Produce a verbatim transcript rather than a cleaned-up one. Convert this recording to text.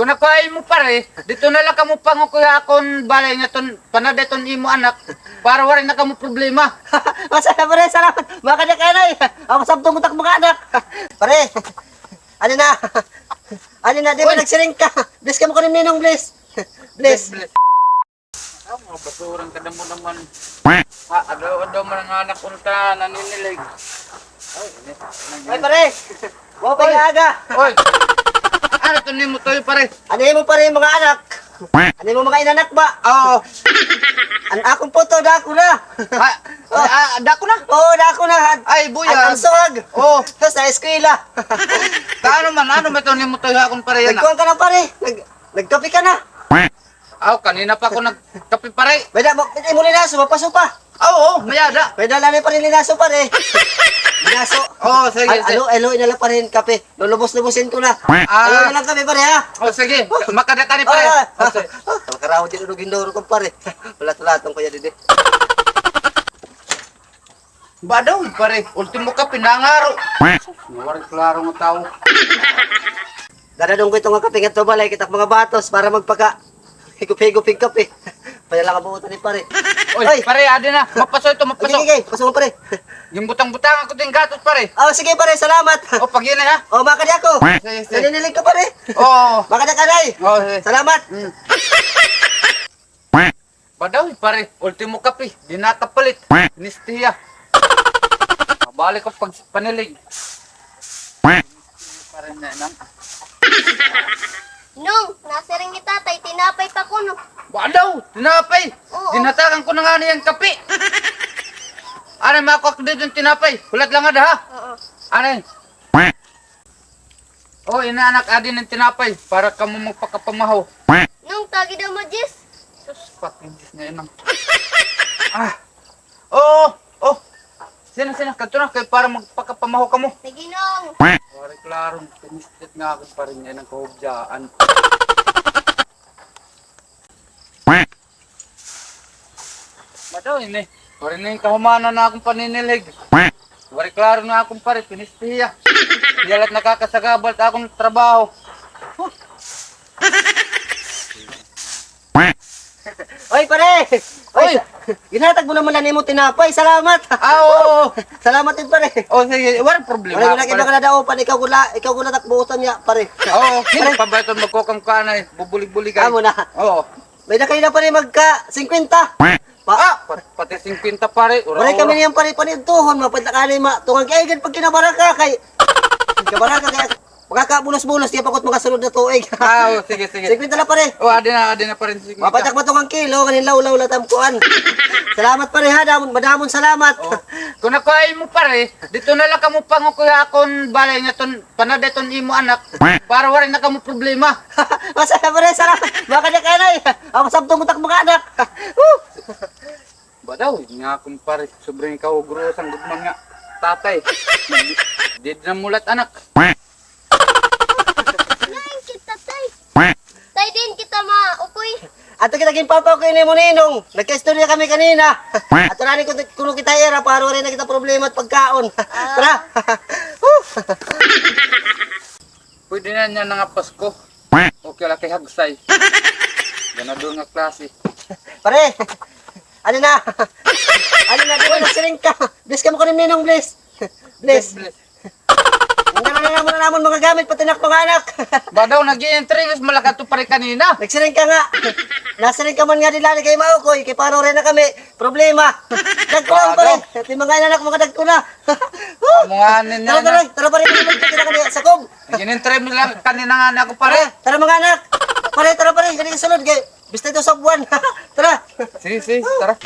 Kon ako ha imo, pare, didto na la kamo pangukoy ha akon balay ngadton, panada iton imo anak, para waray na kamo problema. O, sige, pare, salamat. Makadi ka anay. Ako sabton ko tak mga anak. Pare, ano na? Ano na, di ba nagsiring ka? Bless kamo kanin Ninong, bless. Bless. Bless, bless. Ah, mga basura ka damo naman. Ha, adaw-adaw man an anak unta naninilig. Ay, ini. Ay, pare. Wa pa nga aga. Oy. Ano to nimo to, pare? Ano imo, pare, mga anak? Ano imo mga inanak ba? Oo. An akon puto, dako na. Ha? Ah, dako na? Oo, dako na. Ay, buya. An, an suhag. Oo. Sa eskwela. Kaano man, ano man to nimo to, akon pare, yana? Nagkuan ka na, pare. Nag-, nagkape ka na. Aw, kanina pa ako nagkape, pare. May da, imo linaso, mapasupa. Oo, may ada. May da la ni pare linaso, pare. Linaso. Oo, sige, sige. Alo, alo, ina la pare, kape. Lulubos-lubosin ko na. Ah. Alo na lang kami, pare, ha? O, sige. Makada ka ni, pare. Ah, ah. O, sige. Kalkaraw, di na gindoro ko, pare. Wala, wala, tong kuya, didi. Ba daw, pare, ultimo ka, pinangaro. Sus, waray klaro nga tawo. Dadadon ko ito nga kape ngadto balay, kita mga batos para magpaka higop-higop hig kape. Paya lang abutan ni pare. Oy, pare, adi na. Mapaso ito, mapaso. Okay, okay, paso mo, pare. Yung butang-butang ako din gatos, pare. Oh, sige, pare, salamat. O, pag-inay, ha? O, makadi ako. Sige, sige. Naninilig ka, pare. Oo. Makadi ka, nay. Oo, sige. Salamat. Mm. Ba daw, pare, ultimo kape, di nakapalit. Pinistiya. Mabalik ko pag panilig. Pare na nang. Nong, nasiring ni tatay, tinapay pa kuno. Ba daw, tinapay. Oo. Dinatakan ko na nga niya an kape. Ano, makuha ko dito an tinapay. Hulat lang ada, ha? Oo. Ano? O, ina, anak, adi na an tinapay para kamo magpakapamahaw. Nong, tagi daw mo, Jis. Sus, pati Jis nga inang. Ah. Oo, o. Sina, sina, kadto na kay para magpakapamahaw kamo. Sige, Nong. Waray klaro, pinistit nga akon pare nga inang kahudyaan. Madaw ini. Waray na yung kahumanan na akong paninilhig. Waray klaro na akong pare, pinistihiya. Hiya la't nakakasagabal ta akong trabaho. Oy, pare! Oy, oy! Sa-, ginhatag mo naman na nimo tinapay. Salamat! Ah, oo, oo. Salamat din, pare. Oh, sige, waray problema, wala, wala pare. Iba ka na daw, pare. Ikaw gula, ikaw gula takbuutan niya, pare. Oo, pare. Hindi pa ba ito magkukang ka na eh? Bubulig-bulig ay. Amo na. Oo. May na kayo na, pare, magka singkwenta. Pa- ah, pa-, pati singkwenta, pare. Ura, waray kami niyan, pare, paniudtohon, mapatak anay ma-, tungan kay, ay, gan pag kinabaraka kay, kinabaraka kay, makakabulos-bulos, kaya pakot mga sunod na tuig. Ah, oh, sige, sige. Singkwenta na, pare. Oh, adi na, adi na, pare, singkwenta. Mapatak matungan kilo, kanin lawlaw, latam kuan. Salamat, pare, ha, damon, madamon salamat. Oh. Kung ako ay mo, pare, dito na lang kamo pangukuya akon balay nga ton, panada ton imo anak, para waray na kamo problema. Masaya, pare, salamat. Baka niya kaya na eh. Ako sabtong utak mga anak. Woo! Ba daw, nga kumpare, sobrang ikaw, guro, sang gudman nga tatay. Di, di na mulat, anak. Ngayon kita, tay. Tay, din kita maukoy. Ato kita ginpapaukoy ni mo, Ninong. Nagkaistorya kami kanina. Ato na ni kuno kita ira, para waray na kita problema at pagkaon. Ah. Tara. Woo! Pwede na niya nga Pasko. Okay, laki hagsay. Ganador nga klase. Pare! Ano na? Ano na? Di ba nagsiring ka? Bless kamo kanin Ninong, bless. Bless. Bless, bless. Ang dala na namon, namon mga gamit, pati nak mga anak. Ba daw, nag-i-interview, malakat to pare kanina. Nagsiring ka nga. Nasiring ka man nga dila ni kay maukoy, kay paro rin na kami. Problema. Dagko lang, pare. Ti mga inanak, mga dagko na. Amo nga nin. Tara, tara, tara, pare, pare, pare, pare, sakob. Nag-in-interview lang kanina nga ako, pare. Tara, mga anak. Pare, tara, pare, kani sulod kay bista ito sa buwan. Tara. Sige, sige, tara.